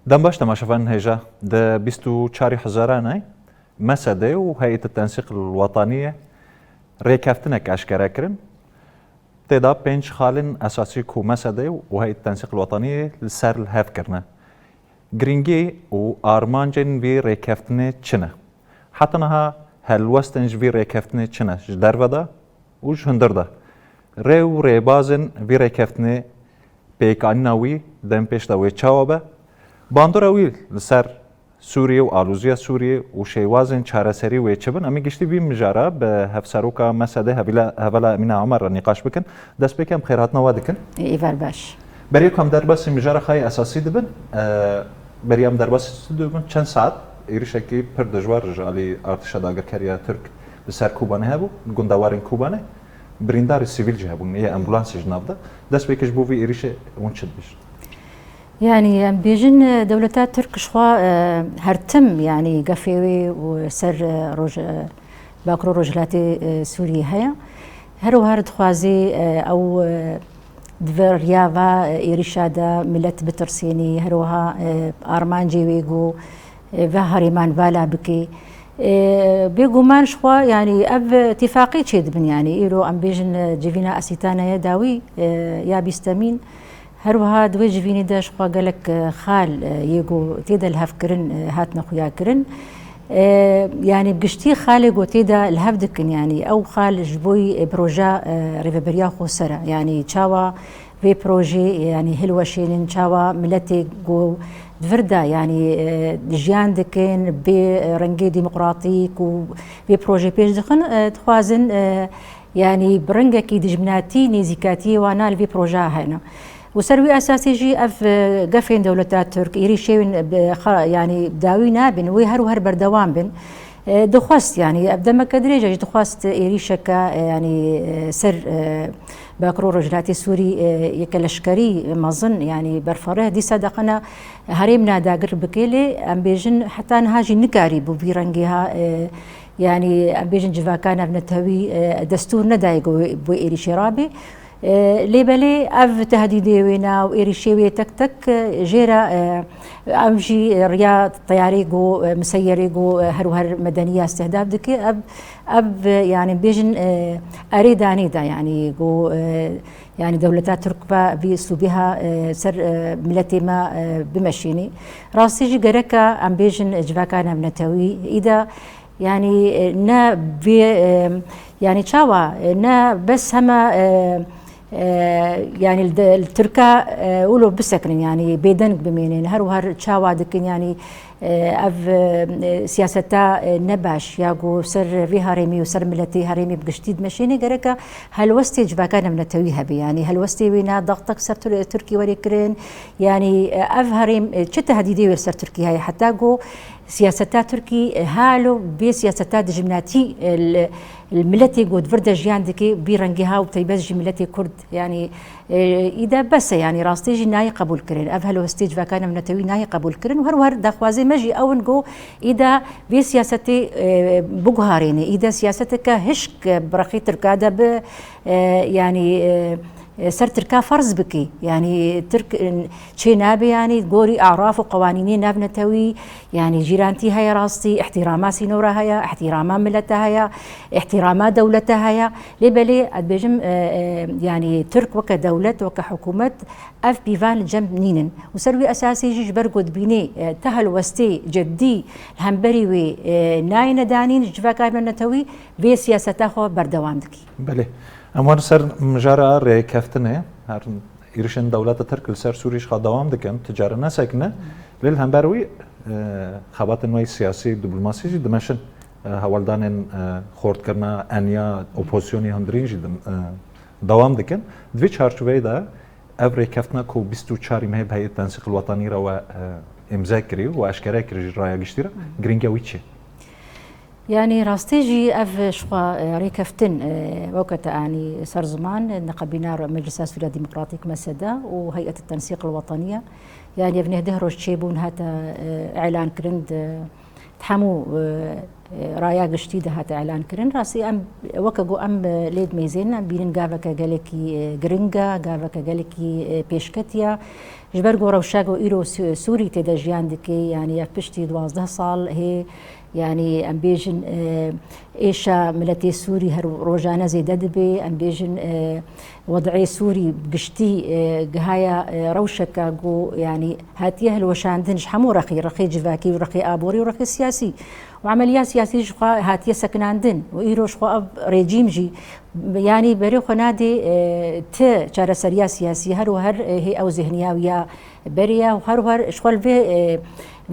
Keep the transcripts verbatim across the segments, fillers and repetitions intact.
Dem baş temaşevanên hêja. Di bîst û çarê Hezarane, MSD û Heyet Tensîq Wetaniyê rêkeftinek eşkere kirin. Tê de pênc xalên esasî ku MSD û Heyet Tensîq Wetaniyê li ser li hev kirine. Girîngî û armancên vî rêkeftinê çi ne? Heta niha helwestên ji vî rêkeftinê çi ne ji derve de û ji hundir de? Rê û rêbazên vî rêkeftinê, pêkanîna wî dem pêş de wê çawa be? Bandora wî li ser Sûriyê û alûziya Sûriyê û şêwazên çareserî wê çi bin? Em ê giştî vî mijara bi hevseroka MSD hevîla-, hevela Emîne Omer re nîqaş bikin. Dest pê ke em xêrhatina we dikin. Ê, îvar baş. Berî ku em derbasî mijara xwe yê esasî dibin, e, berî em derbasî dibin, çend saet êrişekî pir dijwar ji alî artişa dagirkeriya Tirk li ser Kobanê hebû, li gundewarên Kobanê. Birîndarî sivîl jî hebûn, yê ambulansê ji nav de. Destpêkê ji bo vî êrişê hûn çi dibêjin? Yanî, em bêjin, e, dewleta Tirk ji xwe, e, her tim, yanî, gefê wê û ser, e, roj-, e, Bakur û Rojhilatê, e, Sûriyê heye. Her wiha dixwazê, e, ew, e, di vê riya va, e, êrişa de milet bitirsênî, her wiha, e, armancê wê ku, e, ve herêman vala bike. E, bêguman ji xwe, yanî, ev tifaqî çêdibin, yanî, îro em bêjin, e, civîna Esîtaneye dawî, e, ya bîstemîn, her wiha di wê civînê de ji xwe gelek, e, xal, e, yê ku tê de li hev kirin, e, hatine xuya kirin. E, yanî, bi giştî xalê ku tê de li hev dikin, yanî, ew xal ji bo yî, e, proja, e, rêveberiya xweser e. Yanî, çawa vê projê, yanî, hilweşênin, çawa miletê ku di vir de, yanî, e, jiyan dikin, bê rengê demokratîk û vê projê pêş dixin, e, dixwazin, e, yanî, bi rengekî dijminatî nêzîkatiyê wana li vê projeya hene. Û ser wî esasî jî ev, e, gefên dewleta Tirk, êrîşên bi xa-, yanî, dawî nabin, wê her û her berdewam bin. E, dixwest, yanî, ev demeke dirêj e jî dixwest êrîşeke, e, yanî, e, ser, e, Bakur û Rojhilatê Sûrî, e, yeke leşkerî mezin, yanî, berfireh, dîsa deqena herêmna dagir bike, lê em bêjin heta niha jî nikarî bû vî rengê ha, e, yanî, em bêjin civaka navnetewî, e, destûr nedaye ku wê, wê êrîşê rabe. E, lê belê ev tehdîdê wê ne û êrîşê wê tek tek, e, jê re, e, ev jî riya teyarê ku, e, miseyerê ku, e, her û her medeniya îstihdaf dike. Ev, ev, e, yanî bêjin, e, erê danê de, yanî ku, e, yanî dewleta Tirk ve vî sûbî ha, e, ser, e, miletê me, e, bimeşînî. Rastî jî gereke em bêjin civaka navnetewî îda Yanî, e, ne vê, e, yanî çawa, e, ne bes hema, e, e, yanî li de, li Tirka, e, wilo bisekinin, yanî bêdeng bimênin. Her û her çawa dikin, yanî, e, ev, e, siyaseta, e, ne baş ya ku ser vê herêmî û ser miletê herêmî bi giştî dimeşîne, gereka helwestê civaka navnetewî hebe. Yanî helwestê wê ne daxtek ser Tir-, Tirkî were kirin. Yanî, e, ev herêm, e, çi tehdîdê wê ser Tirkî heye? Heta ku Siyaseta Tirkî, e, halo bê siyaseta dijminatî, e, li, li miletê ku di vir de jiyan dike, bî rengê ha û taybet jî miletê Kurd, yanî, e, îde bes e, yanî rastî jî nayê qebûl kirin. Ev helwestê civaka navnetewî nayê qebûl kirin û her wer daxwazê me jî ew in ku îde vê siyasetê, e, biguharêne. Îde siyaseteke hişk, e, bi rexê Tirka de bi, e, yanî, e, e, ser Tirka ferz bike. Yanî Tirk, e, çê nabe, yanî gorî araf û qewanînê navnetewî, yanî jîrantî heye rastî, îhtîrama sînora heye, îhtîrama milete heye, îhtîrama dewlete heye. Lê belê ez dibêjim, e, e, yanî Tirk weke dewlet, weke hikûmet ev pîvan li cem nînin. Û ser wî esasî jî ji ber ku dibînê, e, ti helwestê ceddî li hemberî wê, e, nayêne danîn ji civaka navnetewî, vê siyaseta xwe berdewam dikî. Belê. Em werin ser mijara rêkeftinê. Her êrişên dewleta Tirk li ser Sûriyê ji xwe dewam dikin, tu cara nesekine. Lê li hember wî, e, xebatên wê siyasî, diplomasî jî dimeşin. E, hewldanên, e, xortkirina eniya opozisyonê hundirîn jî dim-, e, dewam dikin. Di vê çarçoveyê de ev rêkeftina ku bîst û çarê mehê bi Heyet Tensîq el Wetanî re we, e, îmze kirî û eşkere kirî ji raya giştî re, girîngiya wî çi? Yanî rastî jî ev ji xwe, e, rêkeftin, e, weke te anî ser ziman, e, niqebîna Meclisa Sûriya Demokratîk, M S D, û Heyet Tensîq el Wetaniye. Yanî ev neh deh roj çêbûn hate, e, îlan kirin di, di hemû, e, e, raya giştî de hate elan kirin. Rastî em, weke ku em, e, lê dimeyzênin, em bînin gaveke gelekî, e, giring e, gaveke gelekî, e, pêşketî ye. Ji ber ku rewşa ku îro Sû-, Sûrî tê de jiyan dike, yanî ya piştî duwazdeh sal hê, yanî em bêjin, e, êşa miletê Sûrî her rojane zêde dibe, em bêjin, e, wed'ê Sûrî giştî, e, gihaya, e, rewşeke ku, yanî hatiye hilweşandin ji hemû rexî, rexê civakî û rexê aborî û rexê siyasî. Û emeliya siyasî ji xwe hatiye sekinandin û îro ji xwe ev rejîm jî, yanî berê xwe nadê, e, ti çareseriya siyasî, her û her, e, hê ew zihniya wî ya berê ye û her û her ji xwe li vê, e,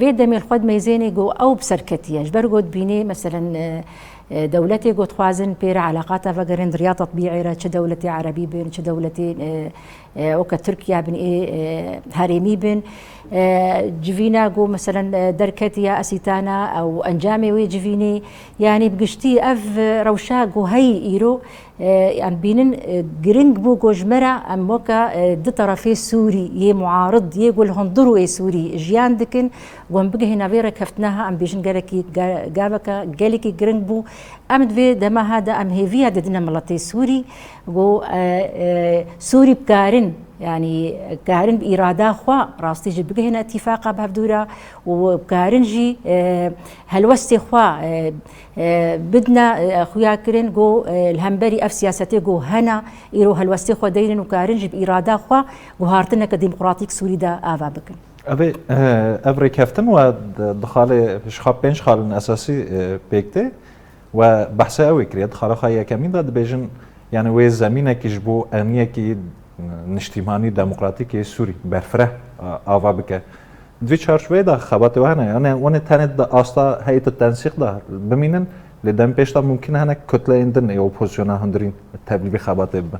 vê demê li xwe dimeyzênê ku ew bi ser ketiye. Ji ber ku dibînê, meselen, e, e, dewletê ku dixwazin pê re eleqata vegerin, di riya tetbîqê re çi dewletê erebî bin, çi dewletê, e, e, weke Tirkiye bin, ê, e, herêmî bin. E, civîna ku, meselen, e, derketiya Esîtana ew encamê wê civînê, yanî bi giştî ev, e, rewşa ku heyî îro, e, em bînin, e, giring bû ku ji me re em weke, e, du terefê Sûrî yê muarid, yê ku li hundir û ê Sûrî jiyan dikin, ku em bigihîne vê rêkeftina ha, em bêjin gelekî ga-, gaveke gelekî giring bû. Em di vê dema ha de em hêviya didine miletê Sûrî, ku, e, e, Sûrî bikarin, yanî karin bi îrada xwe rastî jî bigihîne îtîfaqa bi hevdû re û bikarin jî, e, helwestê xwe, e, e, bidine, e, xuya kirin ku, e, li hemberî ev siyasetê ku hene, îro helwestê xwe deynin û karin jî bi îrada xwe guhartineke demokratîk Sûrî de ava bikin. Ev ê, e, ev rêkeftin we di, di xalê, ji xwe pênc xalên esasî, e, pêk tê. We behsê ew ê kiriye, di xala xwe yekemîn de dibêjin, yani wê zemînekî ji bo ewniyekî niştîmanî demokratîk yê Sûrî berfireh, a, ava bike. Di vî çarçoveyê de xebatê we hene, yani wan ê tenê di asta heyetê tensîq de bimînin, lê dem pêş de mumkin hene kutleyên din ê opozisyona hundirîn tevlî vê xebatê bibin.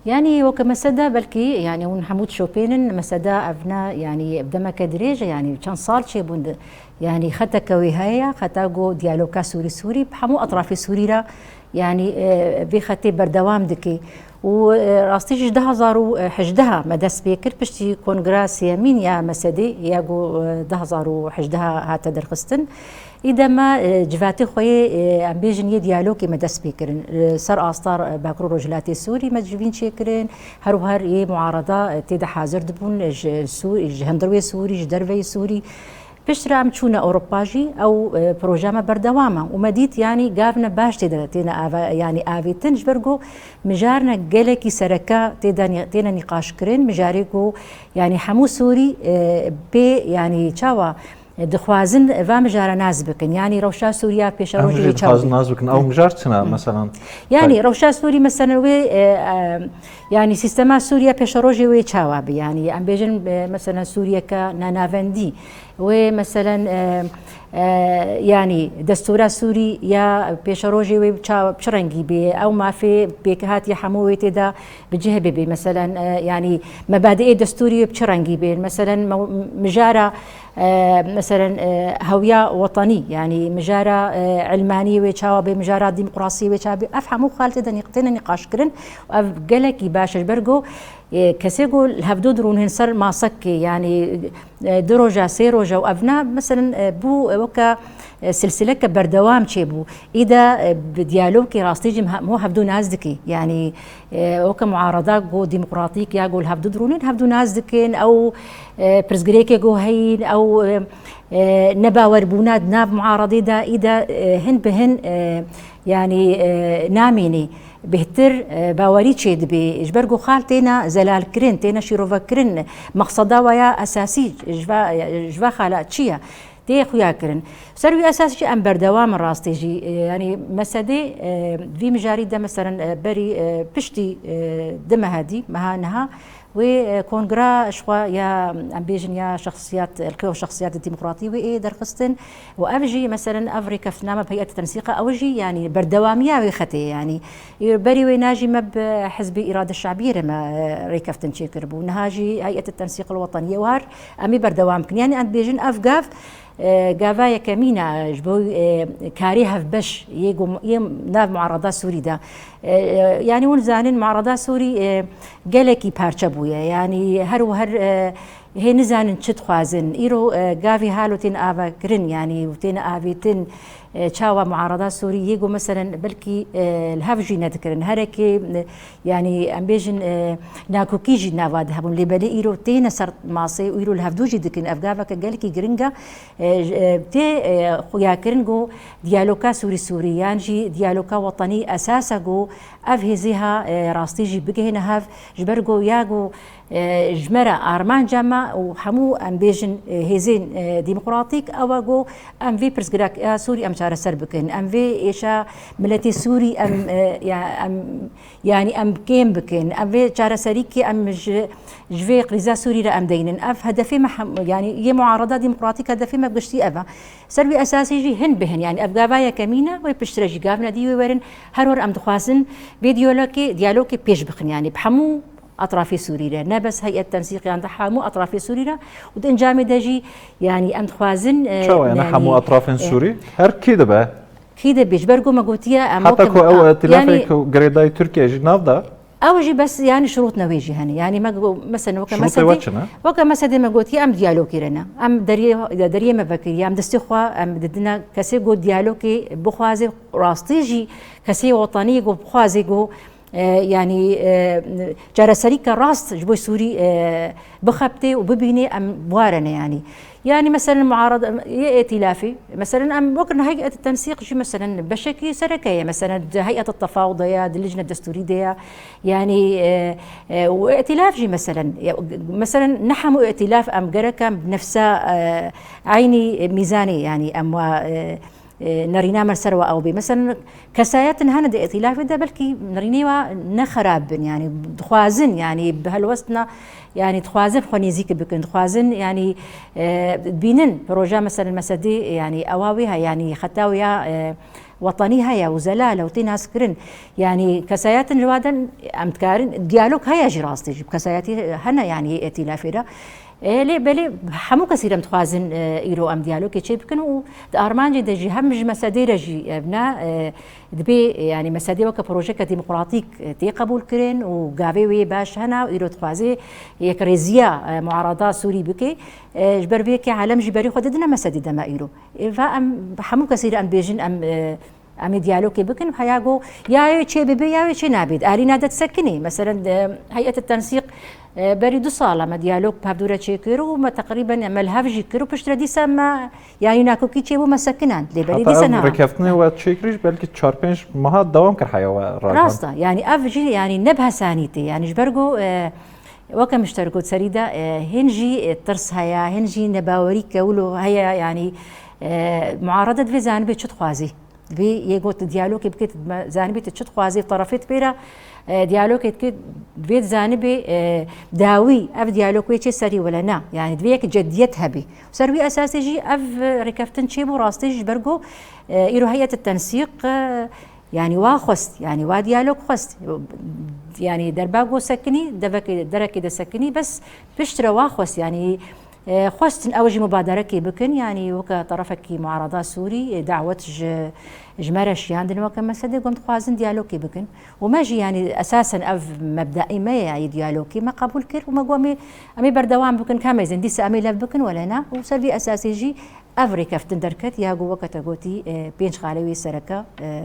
Yani weke mesede belkî, yani hûn hemû dişopênin, mesede ev ne, yani demeke dirêj e, yani çend sal çêbûn di, yani xeteke wê heye, xeta ku diyaloga Sûrî-Sûrî bi hemû etrafê Sûrî re, yani, e, vê xetê berdewam dike. Û, e, rastî jî ji du hazar û hejdeh me dest pê kir, piştî kongra sêyemîn ya mesedê, ya ku, e, du hazar û hejdeh hate derxistin. Î dema, e, civatê xwe yê, e, em bêjin yê diyalogê me dest pê kirin. Li ser asta, e, Bakur û Rojhilatê Sûrî me civîn çêkirin. Her û her yê muarada, e, tê de hazir dibûn, e, ji Sû-, ji hundir wê Sûrî, ji derveyê Sûrî. Piştre em çûne Ewropa jî, ew, e, proje me berdewam e. Û me dît, yanî gavne baş tê de têne ava-, yanî avêtin, ji ber ku mijarine gelekî sereke tê de nî-, têne nîqaş kirin. Mijarê ku, yanî hemû Sûrî, e, bê, yanî çawa, e, dixwazin va mijara nas bikin. Yanî rewşa Sûriya pêşerojê wê çawa bê? Em jî dixwazin nas bikin. Ew mijar çi ne, meselan? Yanî rewşa Sûrî, meselen, wê, e, e, yanî sîstema Sûriya pêşerojê wê çawa bi? Yanî em bêjin, e, meselen, Sûriyeke nanavendî. Wê, meselen, e, e, yanî destûra Sûrî ya pêşerojê wê çawa, çi rengî bê? Ew mafê pêkhatî hemû wê tê de bi cih bibê. Meselen, e, yanî mebadiê destûrî wê bi çi rengî bên? Meselen, me-, mijara, e, meselen, e, hewiya wetenî, yanî mijara, e, ilmanî wê çawa bê, mijara demokrasî wê çawa bê? Ev hemû xal tê de nî-, têne nîqaş kirin. Ev gelekî baş e, ji ber ku, e, kesê ku li hevdû dirûnin ser masek, yanî, e, du roja, sê roja û ev ne, meselen, e, bû, e, weke, e, silsileke berdewam çêbû. Î de, e, bi diyalogê rastî jî hemû hevdû nas dike. Yanî, e, weke muarada ku demokratîk ya ku li hevdû dirûnin, hevdû nas dikin. Ew, e, pirsgirêkê ku heyîn, ew, e, e, nebawerbûna di nav muaradê de, î de, e, hin bi hin, e, yanî, e, namînî. Bêhtir, e, bawerî çêdibê. Ji ber ku xal têne zelalkirin, têne şîrovekirin. Mexseda we ya esasî ji va, ji va xala çi ye? Tê xuya kirin. Ser wî esas jî em berdewam in rastê jî. E, yanî mesedê, e, vî mijarî de, meselen, e, berî, e, piştî, e, du mehe dî, meha niha, wê, e, kongra ji xwe ya, em bêjin, ya şexsiyat, elqê û şexsiyat demokratî wê ê derxistin û ev jî, meselen, ev rêkeftina me bi heyetê tensîqa, ew jî, yanî, berdewamiya wê xetê, yanî, berî wê na jî me bi Hizbê Îrade Şabiyê re me, e, rêkeftin çêkiribû. Niha jî Heyetê Tensîq el Weteniyê û her em ê berdewam bikin. Yanî, em dibêjin ev gav, e, gava yekemîn e ji bo, e, karê hevbeş yê gom-, yê nav muarada Sûrî de. E, e, yanî hûn zanin muarada Sûrî, e, gelekî parçe bûye. Yanî her û her, e, hê nizanin çi dixwazin. Îro, e, gavî halo tên avakirin, yanî têne avêtin. E, çawa muarada Sûrî yê ku meselen belkî, e, li hev jî nedikirin. Herekê, e, yanî em bêjin, e, nakokî jî nava de hebûn. Lê belê îro têne ser masê û îro li hevdû jî dikin. Ev gaveke gelekî giring e. E, j-, e, tê, e, xuyakirin ku diyaloka Sûrî Sûrî yan jî diyaloka wetenî esas e ku ev hêzê ha, e, rastî jî bigihêne hev. Ji ber ku ya ku E, ji me re armanca me û hemû em bêjin, e, hêzên, e, demokratîk ew e ku em vê pirsgirêka Sûrî em çareser bikin. Em vê êşa miletê Sûrî em, e, ya, em, yanî em kêm bikin. Em vê çareserîkê em ji, ji vê krîza Sûrî re em deynin. Ev hedefê me hem, yanî yê muarada demokratîk hedefê me giştî ev e. Ser wî esasî jî hin bi hin, yanî ev gava yekemîn e, wê piştre jî gavine dî wê werin. Her wor em dixwazin vê diyalogê, diyalogê pêş bixin, yanî bi hemû etrafê Sûrî re, ne bes heyet tensîq yan de hemû etrafê Sûrî re û di encamê de jî, yanî em dixwazin, e, Çawa yani yanî, hemû etrafên e, Sûrî? Her kî dibe? Kî dibe? Ji ber ku me gotiye, em Heta weke ku ew îtilafê yanî ku girêdayî Tirkiye jî nav da? Ew jî bes, yanî şirûtne wê jî hene. Yanî me go-, mesela weke Şirûtê Mesedê, we çi ne? Weke Mesedê me gotiye, em diyalogê re ne. Em deriyê, deriyê me vekiriye, em destê xwe, em didine kesê ku diyalogê bixwaze, rastî jî kesê wetanî ku bixwaze ku e, yanî, e, çareserîka rast ji bo Sûrî, e, bixebitê û bibînê em warene yanî. Yanî meselen muarada yê îtîlafê, meselen em wek heyet tensîq jî meselen beşekî sereke ye, meselen di heyet tefawud de ye, di licne destûrî de ye. Yanî, e, e, û îtîlaf jî meselen, ya, meselen ne hemû îtîlaf em gerek em bi nefsa, e, eynî mîzanê yanî em wa, e, e, nerîna me ser we ew bê. Meselen, kesayetin hene di îtîlafê de belkî nerînê we ne xerab bin, yanî dixwazin, yanî bi helwestina, yanî dixwazin xwe nêzîk bikin, dixwazin, yanî, e, bînin proje, meselen, Mesedê, yanî ewa wê he, yanî xeta wê ya, e, wetanî heye û zelal e û tê naskirin. Yanî kesayetin ji wa de em dikarin, diyalog heye jî rastî jî, kesayetî hene, yanî îtîlafê de. E, lê belê hemû kesî re em dixwazin, e, îro em diyalogê çê bikin û di armancê de jî hem ji Mesedê re jî ev ne, e, dibê, e, yanî Mesedê weke projeke demokratîk, e, tê qebûl kirin û gavê wê baş hene û îro dixwaze yekrêziya, e, muarada Sûrî bike. E, ji ber vê yekê alem jî berî xwe didine Mesedê de me îro. E, va em hemû kesî re em bêjin em, e, Em ê diyalogê bikin, heya go ya wê çê bibe ya wê çê nabe. Alîna de disekinî. Meselen, de, heyet tensîq, e, berî du sala me diyalog bi hevdû re çêkir û me teqrîben me li hev jî kir û piştre dîsa me, yanî nakokî çêbû me sekinand. Lê berî Heta dîsa ev niha. Rêkeftinê we çêkirî jî belkî çar pênc meha dewam kir heya we rajan. Rast e. Yanî ev jî yanî ne bi hesanî tê. Yanî ji ber go, e, weke mişter got serî de, e, hin jî, e, tirs heye, hin jî nebawerî kewilo heye. Yanî, e, muarede divê zanibê çi dixwazî. Vê yê got diyalogê bike, tu dime-, zanibê tu çi dixwazî, terefê tu pê re, e, diyalogê dike, vê zanibê, e, dawî ev diyalog wê çê serî wele ne. Yanî divê yek ceddiyet hebî. Ser wî esasê jî ev, e, rêkeftin çêbû rastî ji ber ku, e, îro heyet tensîq, e, yanî wa xwest, yanî wa diyalog xwest. Yanî derba ku sekinî, devekê, derekê de sekinî, bes piştre wa xwest, yanî E, xwestin ew jî mubaderekê bikin, yanî weke terefekî muarada Sûrî, e, dawet ji, ji me re şiyandin weke Mesedê, got, em dixwazin diyalogê bikin. Û me jî, yanî esasen ev mebdaî me ye, yê diyalogê me qebûl kir û me got, em ê, em ê berdewam bikin, ka em ê zin dîsa em ê lev bikin wele ne. Û ser vî esasê jî ev rêkeftin derket, ya ku weke te gotî, e, pênc xalê wê sereke, e,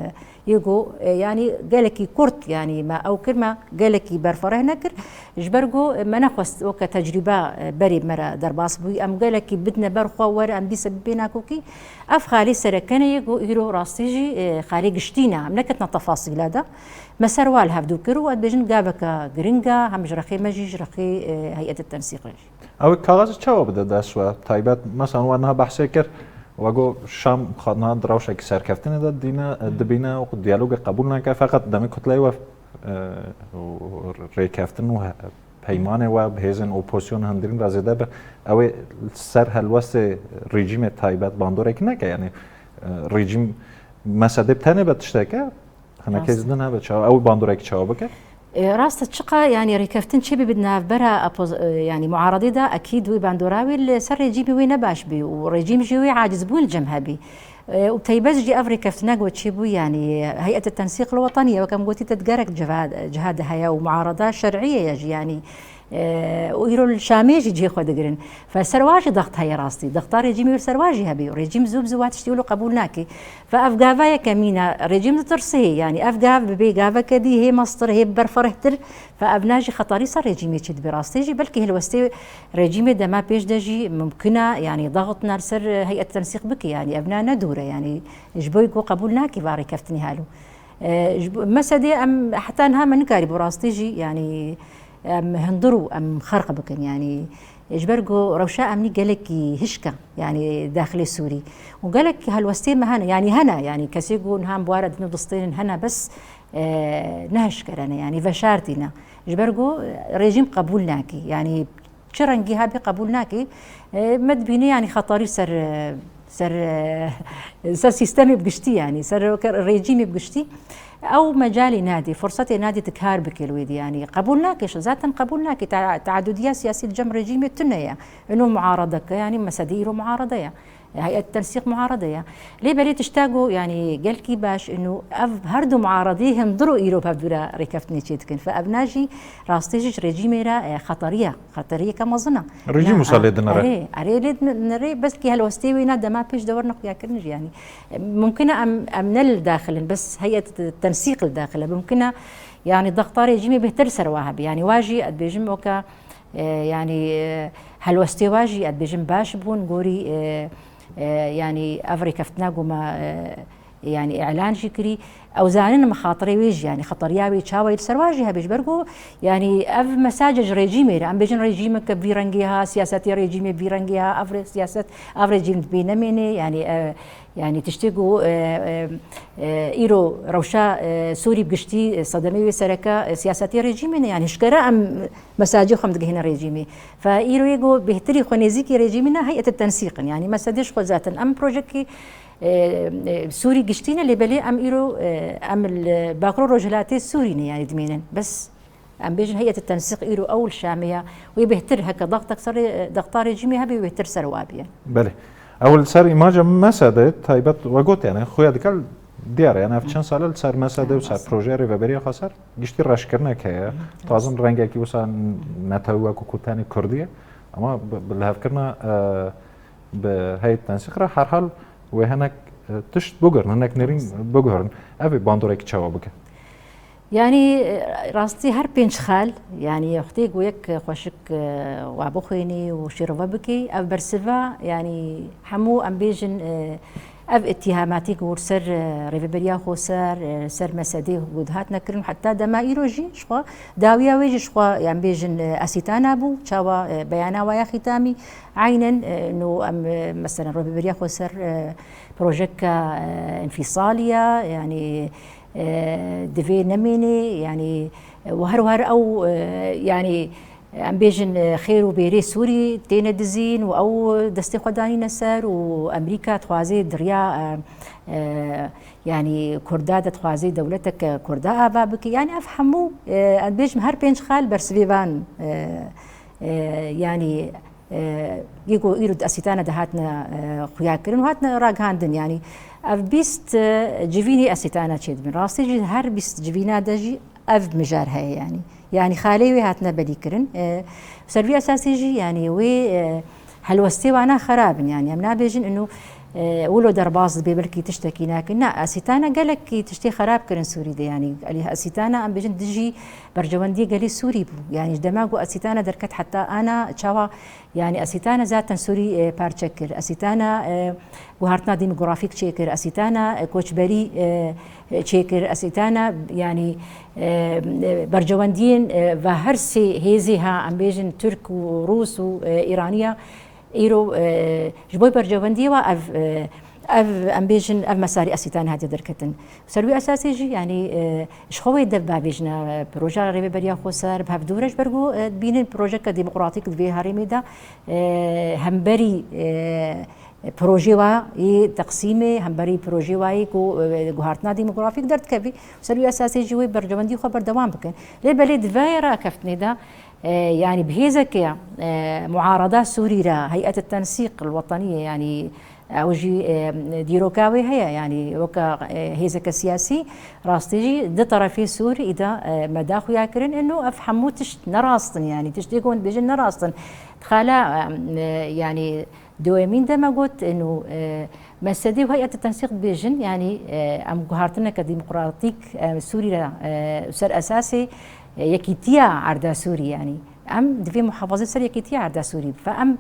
Yê ku, e, yanî gelekî kurt, yanî me ew kir, me gelekî berfireh nekir. Ji ber ku, e, me nexwest weke tecrîbe, e, berê me re derbas bûyî. Em gelekî bidine ber xwe, were em dîsa bibê nakokî. Ev xalê sereke ne yê ku îro rastî jî, e, xalê giştî ne. Em neketine tefasîla de. Me ser wa li hevdû kir û ez dibêjin gaveke giring e, hem ji rexê me jî, ji rexê, e, heyetê tensîqê jî. Ew kaxez çawa bide dest we? Taybet, mesela we niha behsê kir, we got Şam xwe niha di rewşekî serkeftinê de dîne, Hmm. dibîne û diyalogê qebûl nake, feqet demê kutleyê we, e, û rêkeftin û he-, peymanê we bi hêzên opozîsyonê hundirîn re zêde be, ew ê ser helwestê rejîmê taybet bandorek neke, yanî, e, rejîm Mesedê bi tenê be tişteke, Hinekê Rast. Din hebe çawa, ew bandorek çawa bike? E, rast e, çiqa, yanî rêkeftin çi bibe di navbera opoz-, e, yanî muaredê de, ekîd wê bandora wê li ser rejîmê wê ne baş bî û rejîm jî wê acizbûn li cem hebî. E, û teybet jî ev rêkeftina ku çêbû, yanî Heyet Tensîq li Wetanî ye, wek em gotî te gerek ciha-, cihad heye û muarada şer'î ye jî, yanî, e, û îro li Şamê jî cihê xwe digirin. Fe ser wa jî daxt heye rastî. Daxta rejîmê li ser wa jî hebî. Rejîm zû bi zû wa tiştî wilo qebûl nake. Fe ev gava yekemîn e, rejîm ditirse hê, yanî ev gav bibê gaveke dî hê mestir, hê berferehtir. Fe evna jî xetarî ser rejîmê çêdibe rastî jî, belkî helwestê rejîmê dema pêş de jî mumkin e, yanî daxitna li ser Heyet Tensîq bike, yanî evna ne dûr e, yanî ji bo ku qebûl nake va rêkeftinê halo. E, ji bo, mesedê em heta niha me nikarîbû rastî jî, yanî em hundir û em xerq bikin, yanî ji ber ku rewşa emnî gelekî hişk e, yanî daxilê Sûrî. Û gelek helwestê me hene, yanî hene, yanî kesê ku niha em bi wara din û distênin hene, bes, e, ne hişkere ne, yanî veşartî ne. Ji ber ku rejîm qebûl nake, yanî çi rengî hebe qebûl nake. E, me dibîne, yanî xetarî ser, e, ser, e, ser sîstemê bi giştî, yanî ser rejîmê bi giştî. Ew mecalê nadê, fursetê nadê tu kar bike li wê dî, yanî qebûl nake, zaten qebûl nake. Ta-, teadudiya siyasî li cem rejîmê tune ye. Ino muaradeke, yanî mesedê îro muarade ye. Heyet Tensîq muarade ye. Lê belê tişta ku, yanî gelkî baş, ino ev her du muaradî hundir û îro bi hev dû re rêkeftinê çê dikin. Fe evna jî rastî jî ji rejîmê re, e, xeterî ye. Xeteriyeke mezin e. Rejîm Na, wisa lê dinere. Erê, erê lê dinere, belkî helwestê wê na dema pêş de werine xuyakirin jî, yanî. Mumkin e em, em ne li daxil in, bes Heyet Tensîq li daxil e. Mumkin e, yanî daxta rejîmê bêhtir li ser wa hebe. Yanî wa jî ez dibêjim weke, e, yanî, e, helwestê wa jî ez dibêjim baş bûn, gorî, e, e, yanî ev rêkeftina ku me, e, yanî îlan jî kirî. Ew zanin mixatirê wê jî, yanî xeteriya wê çawa ye li ser wa jî hebe ji ber ku, yanî ev mesaje ji rejîmê re, em bêjin rejîmeke vî rengê ha, siyasetê rejîmê vî rengê ha, ev re-, siyaset, ev rejîm dibê nemêne, yanî, e, yanî tiştê ku, e, e, e, îro rewşa, e, Sûrî bi giştî, e, sedemê wê sereke, e, siyasetê rejîmê ne, yanî hişkere em mesajê xwe em digihîne rejîmê. Fe îro yê ku bêhtirî xwe nêzîkî rejîmê ne, Heyet Tensîq in. Yanî mesedê ji xwe zaten em projekî, e, e, Sûrî giştî ne, lê belê em îro, e, em li Bakur û Rojhilatê Sûrî ne, yanî dimênin. Bes em bêjin Heyet Tensîq îro ew li Şamê ye. Wê bêhtir heke daxtek ser, e, daxta rejîmê hebe, wê bêhtir ser wa biye. Belê. Ew li ser îmaja Mesedê taybet we got, yanî xuya dike diyar e. Yanî ev çend sal e li ser Mesedê û ser projeya Rêveberiya Xweser giştî reşkirinek heye. Dixwazin rengekî wisa netew wekû ku tenê Kurdî ye. Ama bi, bi lihevkirina, e, bi Heyet Tensîq re herhal wê hinek, e, tişt bigurin, hinek nêrîn bigurin. Ev ê bandorek çawa bike? Yanî, e, rastî her pênc xal, yanî, xwedê ku yek xweşik, e, wa bixwînî û şêrove bikî, ev bersiva, yanî, hemû em bêjin, e, ev îtîhamatî ku li ser, e, Rêveberiya Xweser, e, ser Mesedê ku dihatine kirin, heta dema îro jî ji xwe, dawiya wê jî ji xwe, em bêjin, e, Esîtana bû, çawa, e, beyana wa ya xîtamî, eynen, e, no em, e, meselen, Rêveberiya Xweser, e, projeka, e, înfîsalî ye, yanî, e, divê nemênê, yanî, e, û her wiha ew, e, yanî, em bêjin, e, xêr û bêrê Sûrî têne dizîn û ew destê xwe danîne ser û Amerîka dixwaze di riya, e, e, yanî Kurda de dixwaze dewleteke Kurda ava bike. Yanî ev hemû, e, em bêjin her pênc xal bersivê van, e, e, yanî, e, yê ku îro di Esîtana de hatine, e, xuya kirin û hatine ragihandin. Yanî ev bîst, e, civînê Esîtana çêdibin. Rastî jî her bîst civîna de jî ev mijar heye yanî. Yanî xalê wê hatine belî kirin. E, ser vî esasê jî yanî wê, e, helwestê wana xerab in. Yanî em nabêjin ino, e, wilo derbas dibe belkî tiştekî nakin. Na, Esîtana gelekî tiştê xerab kirin Sûrî de. Yanî elî Esîtana em bêjin dijî berjewendiyê gelê Sûrî bû. Yanî ji dema ku Esîtana derket heta ana çawa, yanî Esîtana zaten Sûrî, e, parçe kir. Esîtana, e, guhartina demografîk çêkir. Esîtana, e, koçberî, e, çêkir. Esîtana, yanî, e, e, berjewendiyên, e, ve her sê hêzê ha, em bêjin Tirk û Rûs û, e, Îraniya, îro, e, ji bo berjewendiyê wa ev, e, ev, em bêjin, ev mesarî Esîtana hatiye derketin. Ser wî esasê jî, yanî, e, ji xwe wê dev bavêjine, e, projeya Rêveberiya Xweser bi hevdû re ji ber ku, e, dibînin projeke demokratîk di vê herêmê de, e, hemberî, e, projê wa yê teqsîmê, hemberî projê wa yê ku, e, guhartina demografîk derdikevî. Ser wî esasê jî wê berjewendî xwe berdewam bikin. Lê belê di vê rakeftinê de, e, yanî bi hêzeke, e, muarada Sûrî re, Heyet Tensîq el Wetanî, yanî Ew jî, e, dîroka wê heye, yanî weke, e, hêzeke siyasî, rastî jî di terefê Sûrî de, e, me da xuya kirin, ino ev hemû tişt ne rast in, yanî tiştê ku hûn dibêjin ne rast in. Xala, e, yanî dewemîn de me got, ino, e, me sedê û heyet tensîq dibêjin, yanî, e, em guhartineke demokratîk, e, Sûrî re, e, ser esasê, e, yekîtiya erda Sûrî, yanî em divê muhafazê ser yekîtiya erda Sûrî. Fe em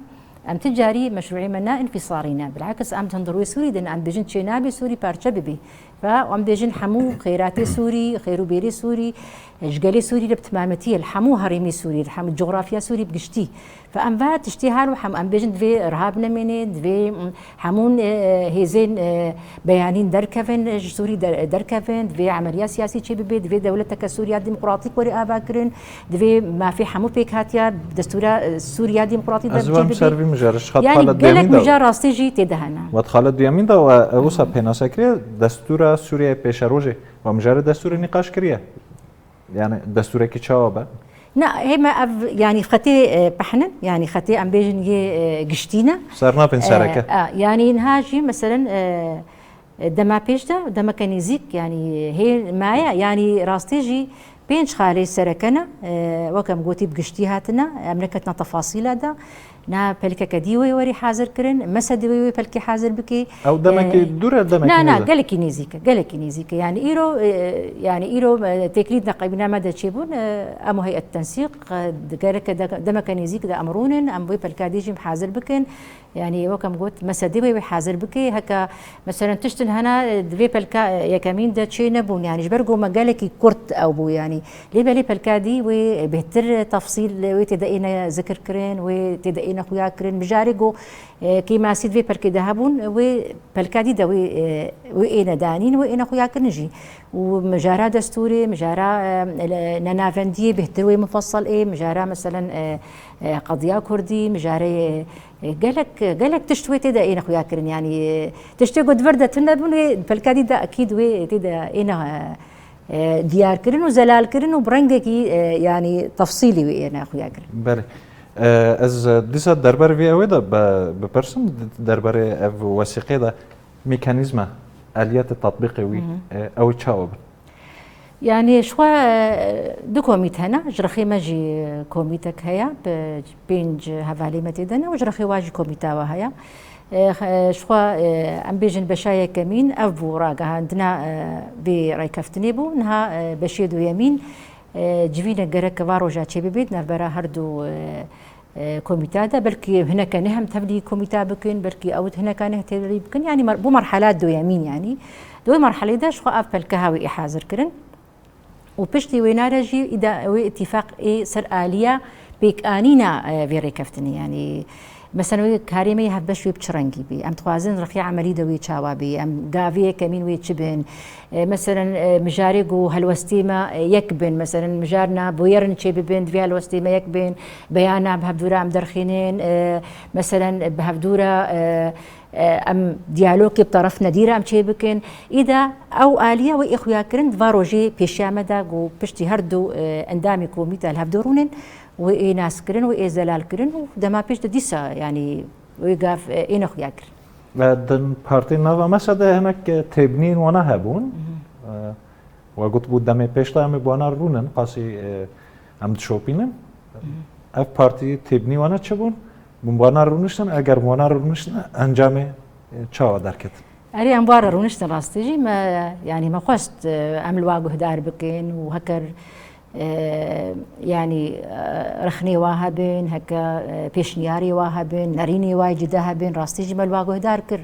Em ti carî meşrûê me ne înfîsalî ne. Bilakis em di hundirûyê Sûrî de ne. Em dibêjin çênabê Sûrî parçe bibî. Ve em dibêjin hemû xêratê Sûrî, xêr û bêrê Sûrî, ji gelê Sûrî re bi temamîtî ye. Li hemû herêmê Sûrî, li hemû cografya Sûrî bi giştî. Ve em ve tiştê her wiha em, em bêjin divê irhab nemêne, divê, mm, hemûn, e, hêzên, e, beyanîn derkevin, ji Sûrî der-, derkevin, divê emeliya siyasî çêbibe, divê dewleteke Sûriya demokratîk were avakirin, divê mafê hemû pêkhatiya destûra, e, Sûriya demokratî de çêbibe. Ez wan ser vî mijarê ji xat Yanî xalet gelek duyemîn de mijar rastî jî tê de hene. Wat xalet duyemîn de we ew wisa pênase kiriye, destûra Sûriyeyê pêşerojê. We mijarê destûrê nîqaş kiriye. Yani destûrekî çawa be? Na, hê me ev, yanî xetê, e, pehnin, yanî xetê em bêjin yê, e, giştî ne. Sernavên E, sereke. e, yanî niha jî, meselen, e, e, dema pêş de, demeke nêzîk, yanî hê maye, yanî rastî jî pênc xalê sereke ne, e, wek em gotî bi giştî hatine, em neketina tefasîla de. Na pelkeke dî wê werî hazir kirin, mesedê wê wê pelkê hazir bikê. Ew demekî E, dûr e, demekî na, na, nêzîk? Gelekî nêzîk e, gelekî nêzîk e. Yani îro, e, yani îro, e, têkilî di qebîna me de çêbûn, e, em û heyet tensîq, e, di gereke de, demeke nêzîk de em rûnin, em wê pelka dî jî hazir bikin. Yani wek em got, mesedê wê wê hazir bikê, heke Meselen, tiştin hene, e, di vê pelka, e, yekemîn de çê nebûn. Yani ji ber ku me gelekî kurt ew bû, yani. Lê belê pelka dî wê, e, bêhtir tefsîl wê tê de êne zikir kirin, wê tê de êne xuya kirin. Mijarê ku, e, kêmasî di vê pelkê de hebûn, wê pelka dî de wê, e, wê êne danîn, wê êne xuya kirin jî. Û mijara destûrê, mijara, e, le-, nenavendiyê bêhtir wê mufessel ê, mijara, meselen, e, e, qediya kurdî, mijarê, e, E, gelek, gelek tişt wê tê de êne xuya kirin, yanî, e, tiştê ku di vir de tune bûn wê pelka dî de ekîd wê tê de êne, e, e, diyar kirin û zelal kirin û bi rengekî, e, yanî tefsîlî wê êne xuya kirin. Belê. E, ez, e, dîsa derber vê ew ê de be-, bipirsim, d-, derbarê ev wesîqê de mekanîzma, aliyetê tatbîqê wî, Hı hı. e, ew ê çawa bin? Yani, ji xwe, e, du komît hene, ji rexê me jî komîtek heye, bi pênc hevalê me tê de ne û ji rexê wa jî komîta we heye. E, x-, e, ji xwe, e, em bêjin beşa yekemîn, ev bû ragihandina, e, vê rêkeftinê bû. Niha, e, beşê duyemîn, e, civîne gerek va roja çêbibê di navbera her du, e, e, komîta de, belkî hineke neh em tevlî komîta bikin, belkî ew hineke neh tevlî bikin. Yani mer-, bû merhala duyemîn yani. Di wê merhalê de ji xwe ev pelkeha wê ê hazir kirin. Û piştî wêna re jî îda wê îtîfaq ê ser aliya pêkanîna, e, vê rêkeftinê. Yani, meselen wê karê me yê hevbeş wê bi çi rengî bî? Em dixwazin rixê emelî de wê çawa bî? Em gavê yekemîn wê çi bin? E, meselen, e, mijarê ku helwestê me, e, yek bin, meselen, mijarna bûyerin çê bibin, divê helwestê me yek bin, beyana bi hevdû re em derxînin, e, meselen, bi hevdû re, e, e, em diyalogê bi teref nedî re em çê bikin. Îda ew aliye wê ê xuya kirin, di va rojê pêşiya me de ku piştî her du, e, endamê komîte li hevdû rûnin, wê ê nas kirin, wê ê zelal kirin û dema pêş de dîsa, yanî wê gav, e, êne xuya kirin. Ve din partî nava mesa de hinek, e, têbnîn wana hebûn. Mhm. E, we gotibû demê pêş de em ê bi wana rûnin, qasî, e, em dişopînin. Mhm. Ev partî têbnî wana çi bûn? Bi wana rûniştin, eger bi wana rûniştin, encamê, e, çawa derket? Erê, em bi wana rûniştin rastî jî me, yanî me xwest, e, em li wa guhdar bikin û heker E, yanî, e, rexnê wa hebin, heke, e, pêşniyarê wa hebin, nerînê wa yê cide hebin, rastî jî me li wa guhdar kir.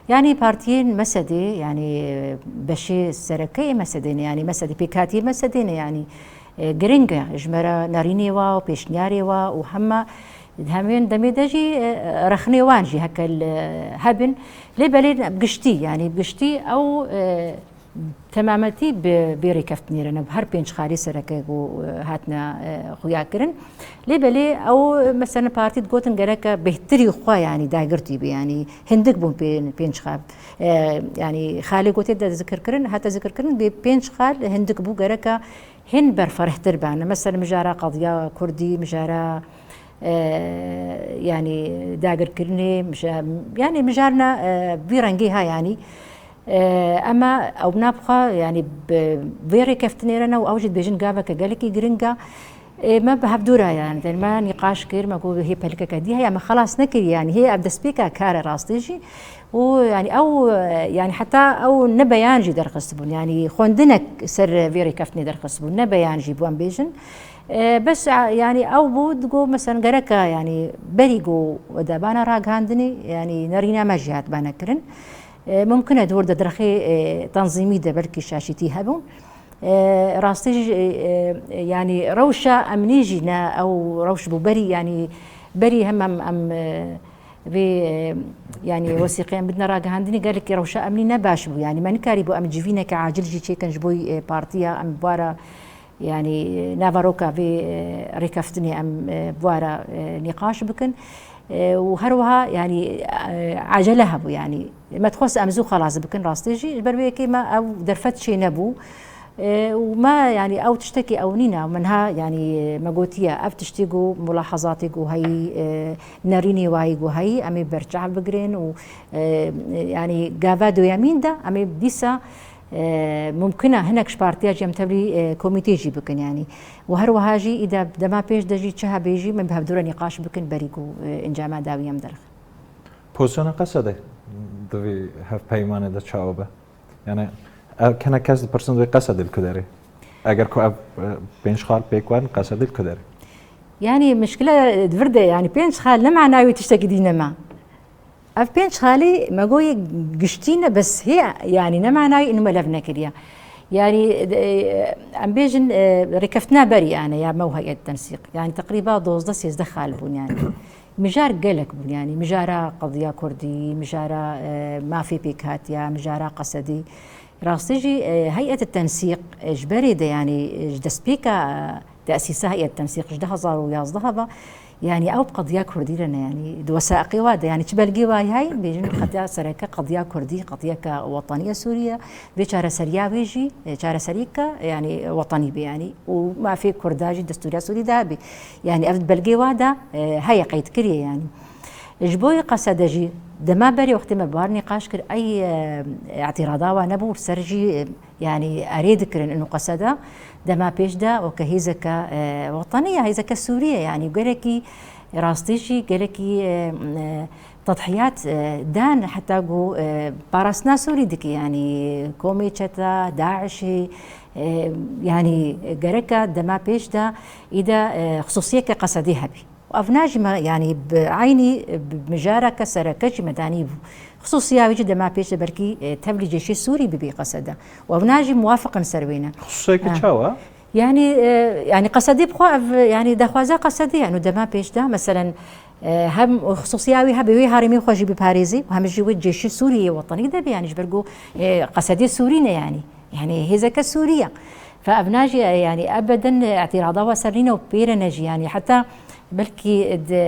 Yanî partiyên mesedê, yanî, e, beşê sereke yê mesedê ne, yanî mesedê pêkhatiyê mesedê ne, yanî, e, giring e. Ji me re nerînê wa û pêşniyarê wa û hema di hemên demê de jî, e, rexnê wan jî heke li, hebin. Lê belê bi giştî, yanî bi giştî ew, e, Temametî bi vê rêkeftinê re ne, bi her pênc xalê sereke ku, e, hatine, e, xuya kirin. Lê belê ew, mesela partî digotin gereke bêhtirî xwe, yanî dagirtî be, yanî hindik bûn pê-, pênc xal. E, yanî xalê ku tê de zikir kirin, hate zikir kirin, bê pênc xal hindik bû gereke hin berferehtir bane. Mesela mijara qediya kurdî, mijara e, yanî dagirkirinê, mija-, yanî mijarna, e, vî rengî ha yanî. E, ema ew nabxa, yanî bi vê rêkeftinê re ne û ew jî dibêjin gaveke gelekî giring e. E, me bi hevdû re, yanî, me nîqaş kir, me got hê pelikeke dî heye, me xelas nekir, yanî hê ev destpêka kar e rastî jî. Û, yanî, ew, e, yanî, heta ew ne beyan jî derxistibûn, yanî xwendinek ser vê rêkeftinê derxistibûn, ne beyan jî bû em bêjin. E, bes, e, yanî, ew bû, digo, mesela, gereka, yanî, berî go de bana ragihandinê, yanî, nerîna me jî hat bana kirin. E, mumkin e di wir de derxê, e, tenzîmî de belkî şaşîtî hebûn. E, rastî jî, e, e, yanî, rewşa emnî jî ne ew rewş bû berî, yanî, berî hem em, em, e, vê, e, yanî, wesîqeyên bidine ragihandinê, gelekî rewşa emnî ne baş bû. Yanî, me nikarîbû em civîneke acil jî çêkin ji bo, e, partiya, em bi wara, yanî, e, naveroka vê, e, rêkeftinê em, e, bi wara, e, nîqaş bikin. E, û her wiha, yanî, e, acele hebû, yanî. Me dixwest em zû xelas bikin, rastî jî. Ji ber wê yekê me ew derfet çê nebû. E, û me, yanî, ew tiştekî ew nîne. Min ha, yanî, me gotiye, ev tiştî ku mulahazatê ku heyî, e, nerînê wayî ku heyî, em ê berçav bigirin û, e, yanî, gava duyemîn de em ê dîsa, e, mumkin e hinek ji partiya jî em tevlî, e, komîtê jî bikin, yanî. Û her wiha jî îda dema pêş de jî çi hebê jî min bi hevdû re nîqaş bikin berî ku, e, encama dawî em derxin. Pozisyona Qesedê di vî hevpeymanê de çawa be? Yani, ev kene kes dipirsin, wê Qesedê li ku derê? Eger ku ev, e, pênc xal pêk werin, Qesedê li ku derê? Yani, mişkile, e, di vir de, yani, pênc xal ne mana wî tiştekî dî nema. Ev pênc xalî me goyê giştî ne, bes hê, yani, ne mana wî inu me lev nekiriye. Yani, e, em bêjin, e, rêkeftina berî, yani, ya me û heyet tensîq. Yani, teqrîba dozdeh sêzdeh xal bûn, yani. Mijar gelek bûn, yanî mijara qediya kurdî, mijara, e, mafê pêkhatiya, mijara Qesedî. Rastî jî, e, heyet tensîq, e, ji berê de, yanî, e, ji destpêka, e, tesîsa heyet tensîq ji du hezar û yazdeh ve, yanî ew bi qediya kurdî re ne, yanî di wesaiqê wa de, yanî çi belgê wa heye, bêjin qediya sereke, qediya kurdî, qediyeke wetanî ya Sûriye, vê çareseriya wê jî, e, çareseriyeke, yanî wetanî be, yanî û mafê kurda jî destûriya Sûrî de hebe. Yanî ev di belgê wa de, e, heye qeydkirî ye yanî. Ji bo yê Qesede jî dema berê wextê me bi war nîqaş kir, ey, e, îtîrada wa nebû, ser jî, e, yanî erê dikirin inu Qesede dema pêş de weke hêzeke, e, wetanî ya hêzeke Sûrî ye yanî gelekî rastî jî gelekî, e, e, tedhiyat, e, dan heta ku, e, parastina Sûrî dike, yanî komê çeta, DAIŞê, e, yanî gereka dema pêş de îde, e, xisûsiyeke Qesedê hebî. Ev na jî me, yanî bi eynî, bi mijareke sereke jî me danî bû. Xisûsiya wî jî dema pêş de belkî, e, tevlî cêşê Sûrî bibî Qesede. Û ev na jî muwafiq in ser wê ne. Xisûsiyeke Ha. çawa? Yanî, e, yanî Qesedî bi xwe ev, yanî daxwaza Qesedî ye. Û dema pêş de, meselen, e, hem xisûsiya wî hebe wê herêmê xwe jî biparêzî û hem jî wê cêşê Sûriyê wetanî de be, yanî ji ber ku, e, Qesedî Sûrî ne yanî. Yanî hêzeke Sûrî ye. Fe ev na jî, yanî ebeden îtîrada we ser nîne û pê re ne jî, yanî heta belkî di,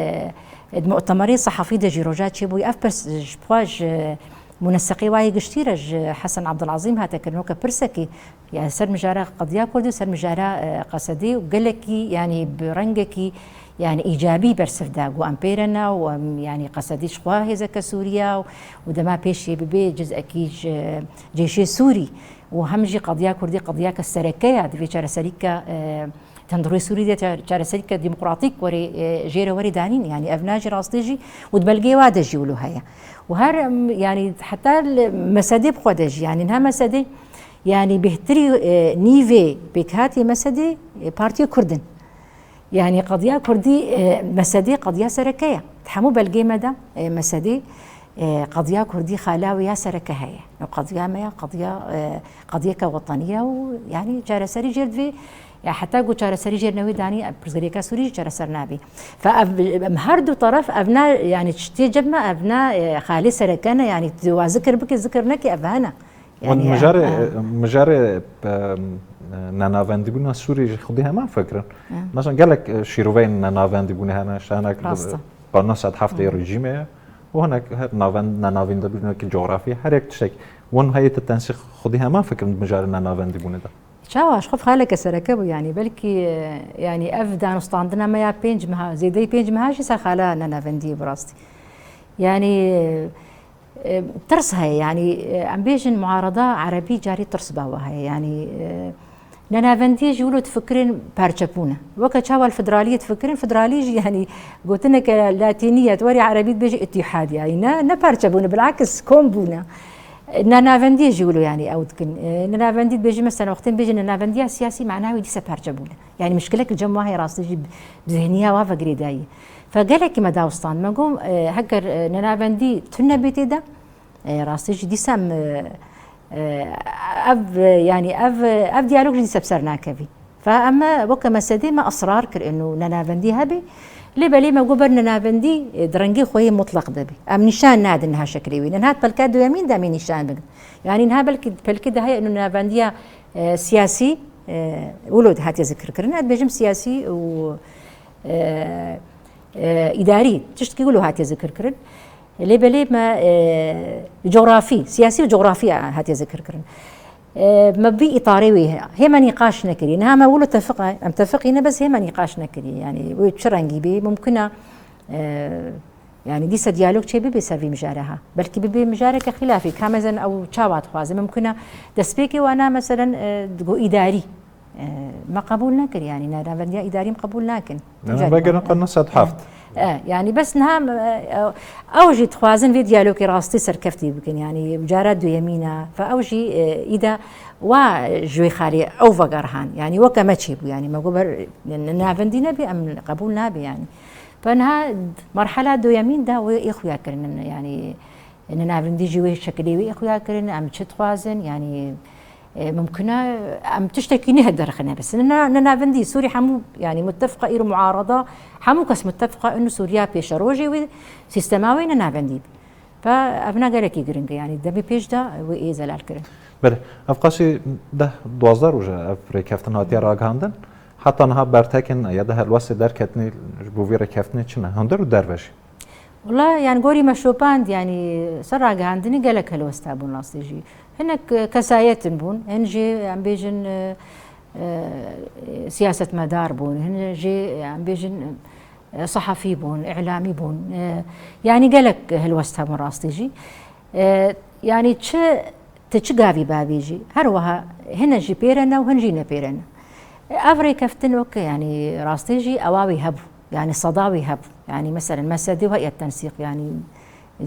di mutemerê sehafî de jî roja çêbûyî ev pirs ji xwe ji muneseqê wayê giştî re ji Hesen Abdulazîm hate kirin weke pirsekî, ya ser mijara qediya Kurdî, ser mijara, e, Qesedî û gelekî, yanî bi rengekî, yanî îcabî bersiv da, got em pê re ne û em, yanî Qesedî ji xwe hêzeke Sûrî ye û, û dema pêşê bibe cizekî ji cêşê Sûrî û hem jî qediya Kurdî qediyeke sereke ye, divê çareserîke, e, tendurê Sûrî de ça-, çareserîke demokratîk werê, e, jê re werê danîn. Yanî ev na jî rastî jî û di belgeyê wa de jî wilo heye. Û her, em, yanî heta li Mesedê bi xwe de jî, yanî niha Mesedê, yanî bêhtirî, e, nîvê pêkhatê Mesedê, e, Partiya Kurd in. Yanî qediya Kurdî, e, Mesedê qediya sereke ye. Di hemû belgê me de, e, Mesedê, e, qediya Kurdî xala wê ya sereke heye. Ew qediya me ya, qediya, e, qediyeke wetanî ye û yanî çareserî jêr divê, ya heta ku çareserî jêr newê danî, e, pirsgirêka Sûrî jî çareser nabî. Fe ev, em her du teref ev na, yanî tiştê cem me, ev na, e, xalê sereke ne, yanî tu wa zikir bike, zikir neke, ev hene. Wan Yani, mijarê, ha. mijarê, e, nenavendîbûna Sûrî ji xwedî heman fikirin. Ha. Mesela gelek, e, şîroveyên nenavendîbûnê hene, işte hinek, Rast e. e, panosa di heftê Hı. rejîmê ye û hinek her navend-, nenavendîbûnekî coğrafî, her yek tiştek. Wan heyetê tensîq xwedî heman fikirin di mijarê nenavendîbûnê de. Çawa, ji xwe xaleke sereke bû, yanî belkî, e, yanî ev danûstandina me ya pênc meha, zêdeyî pênc meha jî ser xala nenavendiyê bi rastî. Yanî, e, tirs heye, yanî, e, em bêjin muarada erebî carî tirs bawa heye, yanî, e, nenavendiyê jî wilo difikirin parçebûne. Weke çawa li federaliyê difikirin, federalî jî, yanî gotineke latînî ye, tu werî erebî dibêjî îtîhad, yanî ne, ne parçebûne, bilakis kom bûne. Nenavendiyê jî wilo, yanî ew dikin. E, nenavendî dibêjî, mesela wextên bêjî nenavendiya siyasî, mana wî dîse parçebûne. Yanî mişkilek li cem wa heye rastî jî bi zihniya wa ve girêdayî. Fe gelekî me dawistand. Me got, e, heger, e, nenavendî tune bê tê de, e, rastî jî dîsa em, e, e, ev, e, yanî ev, e, ev diyalog jî dîsa bi ser nakevî. Fe em, e, weke mesedê me israr kir inu nenavendî hebî. Lê belê me got ber nenavendî, e, di rengê xwe yê mutlaq de bî. Em nîşan nadin niha şeklê wî. Niha pelka duyemîn de em ê nîşan bidin. Yanî niha belkî pelkê de heye inu nenavendiya, e, siyasî, e, wilo hatiye zikirkirin. Ez dibêjim siyasî û, e, e, îdarî, tiştkî wilo hatiye zikirkirin. Lê belê me, e, cografî, siyasî û cografî hatiye zikirkirin. E, me vî îtarê wê hê me nîqaş nekirî. Niha me wilo tefiq, em tefiqî ne, bes hê me nîqaş nekirî. Yanî wê çi rengî bî, mumkin e, e, yanî dîsa diyalog çê bibe ser vî mijare ha. Belkî bibe mijareke xilafî, ka mezen ew çawa dixwaze. Mumkin e destpêkê wana, meselen, e, digo îdarî. E, me qebûl nekir, yanî nenavendiya îdarî em qebûl nakin. Yanî vegerin qanûn sed heft. E, yanî bes niha, e, ew jî dixwazin vê diyalogê rastî serkeftî bikin, yanî cara duyemîn e. Fe ew jî, e, îda wa ji wê xalê ew vegerhan. Yanî weke me çêbû, yanî me got ber, ne-, nenavendî nebî, em qebûl nabî, yanî. Fe niha merhala duyemîn de wê ê xuya kirinin, yanî, Nenavendî jî wê şekilê wê xuya kirin, em çi dixwazin, yanî, e, mumkin e, em tiştekî nê derxine bes. Ne, nenavendî Sûrî hemû, yanî muttefiqa îro muarada, hemû kes muttefiqa inu Sûriya pêşerojê wê sîstema wê nenavendî bî. Fe evna gelekî giring e, yanî demê pêş de wê ê zelal kirin. Belê, ev qasî deh duwazdeh roj e ev rêkeftin hatiye ragihandin. Heta niha bertekin ya da helwestê derketinê ji bo vî rêkeftinê çi ne? Hundir û derve jî. Wela, yani, gorî me şopand, yani, ser ragihandinê gelek helwesta bûn rastî jî. Hinek, e, kesayetin bûn, hin jî, em bêjin, e, e, siyasetmedar bûn, hin jî, em bêjin, e, sehafî bûn, îlamî bûn. E, yani, gelek helwesta bûn rastî jî. E, yani, çi Tu çi gavî bavêjî? Her wiha hine jî pêre ne û hin jî ne pêre ne. Ev rêkeftin weke, yanî rastî jî ewa wî hebû. Yanî seda wî hebû. Yanî meselen, mesedê û heyet tensîq, yanî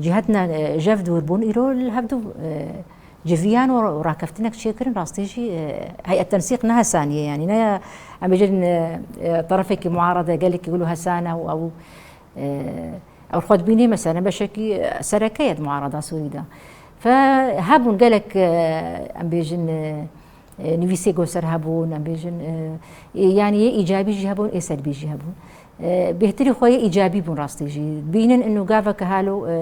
cîhetine, e, jev dûr bûn, îro li hevdû, e, civiyan û rakeftinek çêkirin, rastî jî, e, heyet tensîq ne hesanî ye, yanî ne, em bêjin, e, e, terefekî muarede gelekî wilo hesan e û ew, e, Ew xwe dibînî, mesela, beşekî sereke ye di muarada Sûrî de. Fe hebûn gelek, e, em bêjin, e, e, nivîsê go ser hebûn, em bêjin, e, e, yanî yê îcabî jî hebûn, ê selbî jî hebûn. E, bêhtirî xwe yê îcabî bûn rastî jî. Dibînin inu gaveke halo, e,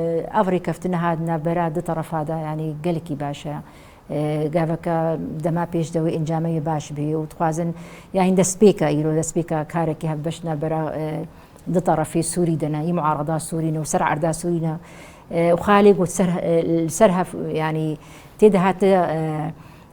ev rêkeftin niha di navbera du terefa de, yanî gelekî baş e. E, gaveke dema pêş de wê encameyê baş bihê û dixwazin, yanî destpêka îro, destpêka karekî hevbeş navbera, e, du terefê Sûrî de ne, yî muarada Sûrî ne û ser erda Sûrî ne. E, û xalê got ser, e, li ser hev, yanî tê de hate, e,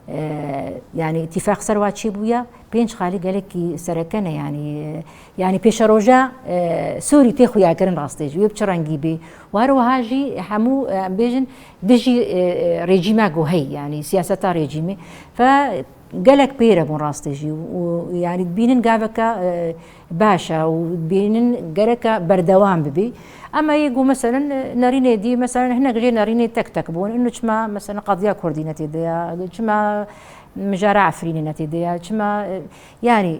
e, yanî îtîfaq ser wa çêbûya, pênc xalî gelekî sereke ne, yanî, e, yanî pêşeroja, e, Sûrî tê xuyakirin rastê jî, wê bi çi rengî bê. Û her wiha jî hemû, e, em bêjin, dijî, e, e, rejîma ku heyî, yanî siyaseta rejîmê. Fe gelek pêre bûn rastê jî û, yanî dibînin gaveke, e, baş e û dibînin gereke berdewam bibî. Ema yê ku meselen, e, nerînê dî, meselen hinek jê nerînê tek tek bûn. Inu çima meselen qadiya Kurdî ne tê de ya, çima mijara Efrînê ne tê de ya, çima, e, yanî,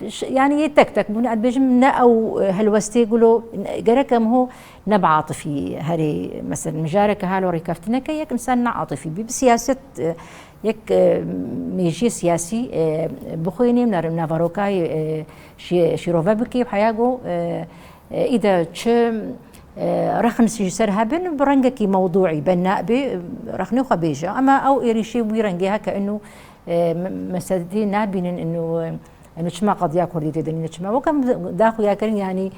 e, Ş-, yanî yê tek tek bûne, ez dibêjim ne ew, e, helwestê gulo, ne, gerek em ho ne bi atifî herê, mesela mijareke halo rêkeftineke yek insan ne atifî bî. Bi siyaset, e, yek, e, mêjiyê siyasî, e, bixwînê, nav-, naverokayê, e, şî-, şîrove bikê, heya go, e, e, îde çi, e, rexn ji ser hebin, bi rengekî mewdûî, bena bê, rexnê xwe bêje. Ema ew êrîşê wî rengê heke inu, e, me-, mesedê nabînin inu, e, Eno çima qadiya Kurdî tê de nîne çima? Weke em da xuya kirin, yanî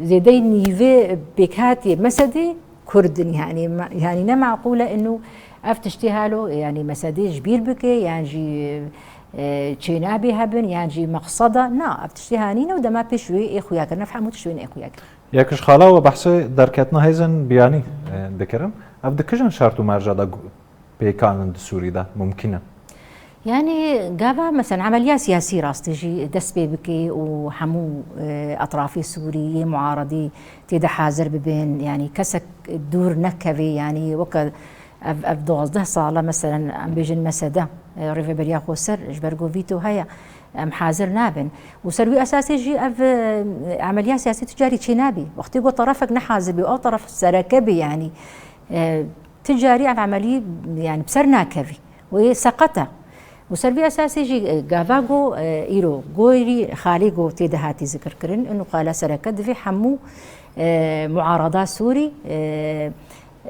zêdeyî nîvê pêkhatiyê mesedê Kurd in, yanî ma-, yanî ne meqûl e eno ev tiştê halo, yanî mesedê ji bîr bike, yan jî, e, çênabê hebin, yan jî meqseda, na, ev tiştê hanî ne û dema pêş wê ê xuya kirin, ev hemû tişt wê ê xuya kirin. Yekiş xala we behsê derketina hêzên biyanî, e, dikirin. Ev di kîjan şert û merca de gu-, pêk hanin di Sûrî de mumkîn e? Yanî gava, meselen, emeliya siyasî rastî jî dest pê bike û hemû, e, etrafê Sûrî yê muaredî tê de hazir bibin, yanî kesek dûr nekevê, yanî weke ev, ev duwazdeh sal e, meselen, em bêjin mesede, e, Rêveberiya Xweser, ji ber ku vîto heye, em hazir nabin. Û ser wî esasê jî ev, e, emeliya siyasî tu carî çênabî. Wextê ku terefek ne hazir bî û ew teref sereke bî, yanî, e, tu carî ev emelî, yanî, bi ser nakevî. Wê seqet e. Û ser vî esasê jî, e, gava ku, e, îro gorî xalê ku tê de hatî zikirkirin, û xala sereke divê hemû, e, muarada Sûrî, e,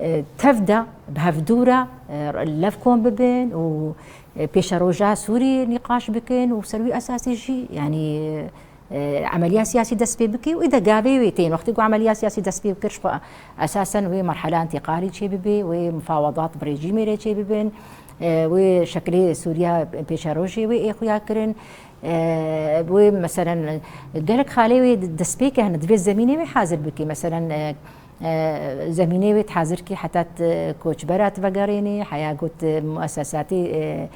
e, tev de bi hevdû re, e, lev kom bibin û, e, pêşeroja Sûrî nîqaş bikin û ser wî esasê jî, yanî, e, emeliya siyasî dest pê bike û îde gavê wê tên. Wextê ku emeliya siyasî dest pê bikir, ji xwe esasen wê merhela întîqalî çê bibe, wê mifawedat bi rejîmê re çê bibin, e, wê şekilê Sûriya pêşerojê wê ê xuya kirin. E, wê, meselen, gelek xalê wê destpêke hene, divê zemînê wê hazir bike. Meselen, e, e, zemînê wê hazir kî heta tu koçbera tu vegerênê, heya got, e, muesesatê, e,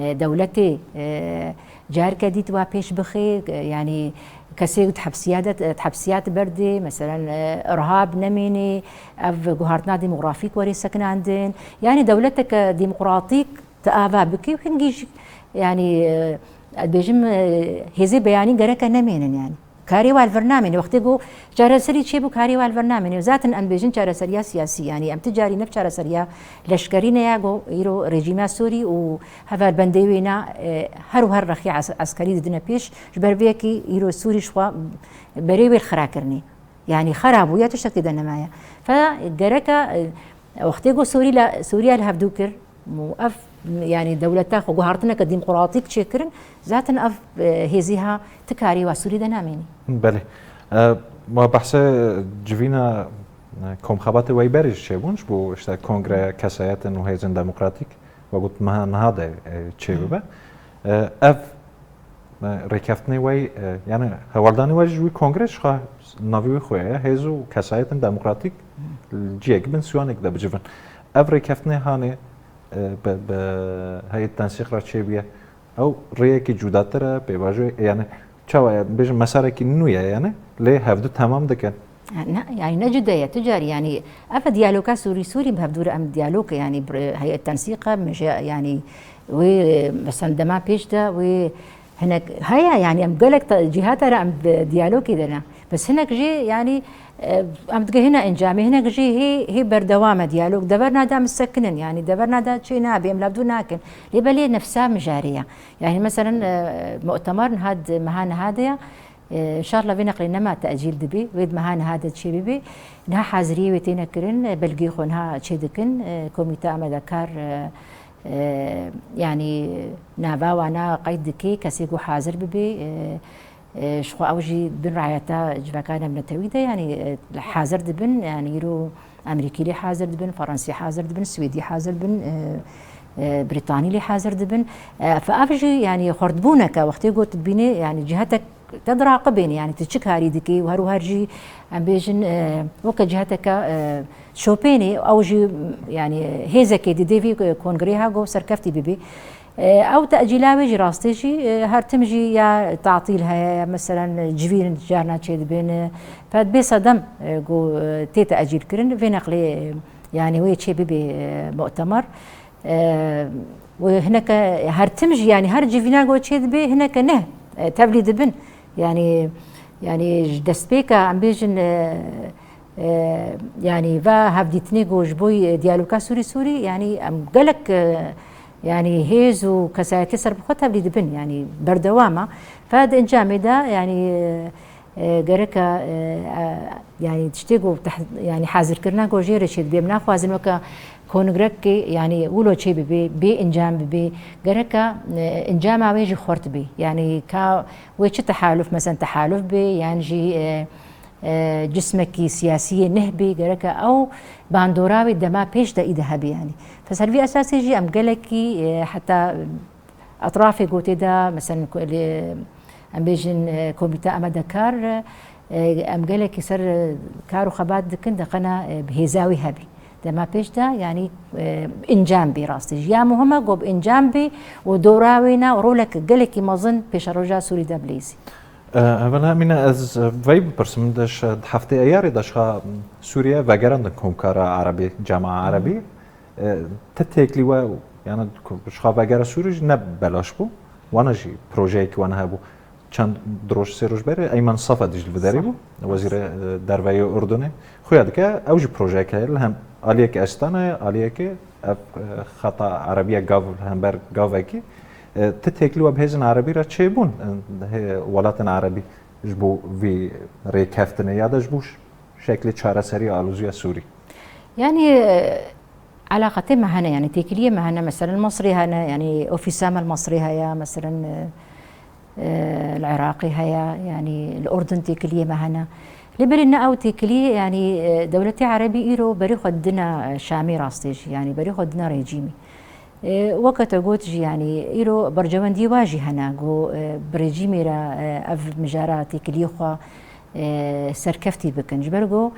e, dewletê, e, carke dît wa pêş bixê, e, yanî kesê di hepsiya de, di hepsiya de berdê, meselen, e, irhab nemênê, ev guhartina demografîk werê sekinandin. Yanî dewleteke demokratîk tu ava bikî û hingî jî, yanî, e, ez dibêjim, e, hêzê beyanî gereke nemênin, yanî. Karê wan li vir namîne. Wextê ku çareserî çêbû, karê wan li vir namîne. Zaten em dibêjin çareseriya siyasî, yanî em ti carî ne bi çareseriya leşkerî ne ya ku îro rejîma Sûrî û hevalbendê wê na, e, her û her rexî es-, eskerî didine pêş. Ji ber vê yekê îro Sûrî ji xwe berê wê li xira kirinê. Yanî xera bûye, tiştekî de nemaye. Fe gereke, e, wextê ku Sûrî le, Sûriya li hevdû kir, û ev, yanî dewleta xwe guhartineke demokratîk çêkirin, zaten ev, e, hêzî ha ti karî wa Sûrî de namênî. Belê. E, ma behsê civîna, e, komxebatê weyberî jî çêbûn, ji bo işte kongre kesayetin û hêzên demokratîk, we got meha niha de, e, çêbibe. E, ev, e, rêkeftinê wey, e, yani hewaldanê we ji wî kongre ji xwe navê wî xwe ye, hêz û kesayetên demokratîk li ciyek bin siwanek de bicivin. Ev rêkeftinê hanê, e, bi, bi heyet tensîq re çêbûye. Ew rêyekî cudatir e, pêvajoyê, yani çawa ye, bêjin mesarekî nû ye, yani lê hevdu temam dikin. Ne, yani ne cude ye, tu carî, yani ev diyaloga Sûrî Sûrî bi hevdû re em diyalog, yani bir heyet tensîq e, min jî, yani wê, mesela dema pêş de wê hinek heye, yani em gelek te-, cîhata re em bi diyalogê de ne. Bes hinek jî, yani, e, em digihine encamê, hinek jî hê, hê berdewam e diyalog. Dever nade em sekinin, yani dever nade çê nabe, em levdû nakin. Lê belê nefsa mijarê ye. Yani meselen, e, mu'temar niha di meha niha de ye. E, inşallah vê neqlê nema tecîl dibê, wê di meha niha de çê bibê. Niha haziriyê wê têne kirin, e, belgeyê xwe niha çê dikin. E, komîte amadekar, e, e, yani nava wana qeyd dike, kesê ku hazir bibê, e, e, ji xwe ew jî bin rayeta civaka navnetewî de, yani, e, hazir dibin, yani îro Amerîkî lê hazir dibin, Fransî hazir dibin, Swêdî hazir dibin, e, e, Brîtanî lê hazir dibin. E, fe ev jî, yani xurtbûneke, wextê got dibînê, yani cihetek te diraqibêne, yani tu çi karî dikî û her û her jî, em bêjin, e, weke ciheteke, e, şopênê, ew jî, yani hêzekê didê vî kongrê ha go serkeftî bibî. E, ew tecîla wê jî rastê jî, e, her tim jî ya tatîl heye, ya meselen civîn carna çêdibin, e, Fed bê sedem, e, ku, e, tê tecîl kirin, vê neqlê, e, yani wê çê bibe, e, mu'temer. E, wê hineke her tim jî, yani her civîna ku çê dibe, hineke ne, e, tevlî dibin. Yani, yani ji destpêka em bêjin, e, e, yani va hevdîtinê ku ji bo, e, diyaloga Sûrî Sûrî, yani em gelek, e, yani hêz û kesayetê serbixwe tevlî dibin, yani berdewam e. Fed encamê de, yani, e, E, gereka, e, e, yani tiştê ku teh-, yani hazirkirina ku jê re çêdibe, em naxwazin weke kongrekê, yani wilo çê bibe, bê encam bibe, gereka, e, encama wê jî xurt be. Yani ka wê çi tehaluf, mesela tehaluf be, yan jî, e, e, cismekî siyasî yê neh be, gereka ew bandora wê dema pêş de îde hebe yani. Fe ser vî esasê jî em gelekî, e, heta Etrafê gotê de, meselen, ku-, li, em bêjin, e, komîte amadekar, e, em gelekî ser, e, kar û xebat dikin, deqena, e, bi hêza wî hebî. Dema pêş de, yanî, e, bi encam bî rastî jî. Ya muhim e ku bi encam bî û dora wê ne rolek gelekî mezin pêşeroja Sûrî de bileyzî. E, evvela Emîne, ez, e, vey bipirsim, de ji heftê Eyarê de ji xwe Sûriye vegerandin Komkara Erebî, Cema Erebî. E, ti têklî we, yani, ku ji xwe vegere Sûrî jî ne belaş bû. Wana jî projeyekî wana hebû. Çend roj, sê roj berê Eymen Safadî jî li vê derê bû. Wezîrê, e, derve yê Urdunê. Xuya dike, ew jî projeyek heye, li hem aliyekî Estana ye, aliyekî ev, e, xeta erebiya gav, li hember gavekî. E, ti têklî we bi hêzên erebî re çêbûn, e, hê-, welatên erebî ji bo vî rêkeftinê ya de ji bo ş-, şeklê çareseriya alozîya Sûrî? Yani, e, Elaqetê me hene, yani têkiliyê me hene, meselen Mesrê hene, yani ofîsa me li Mesrê heye, meselen, e, e, li Iraqê heye, yani li Urdun têkiliyê me hene. Lê belê ne ew têkiliyê, yani, e, dewletê erebî îro berê xwe didine, e, Şamê rastê jî, yani berê xwe didine rejîmê. E, weke te got jî, yani îro berjewendiyê wa jî hene, ku, e, bi rejîmê re, e, ev mijara têkiliyê xwe, e, serkeftî bikin. Ji ber ku,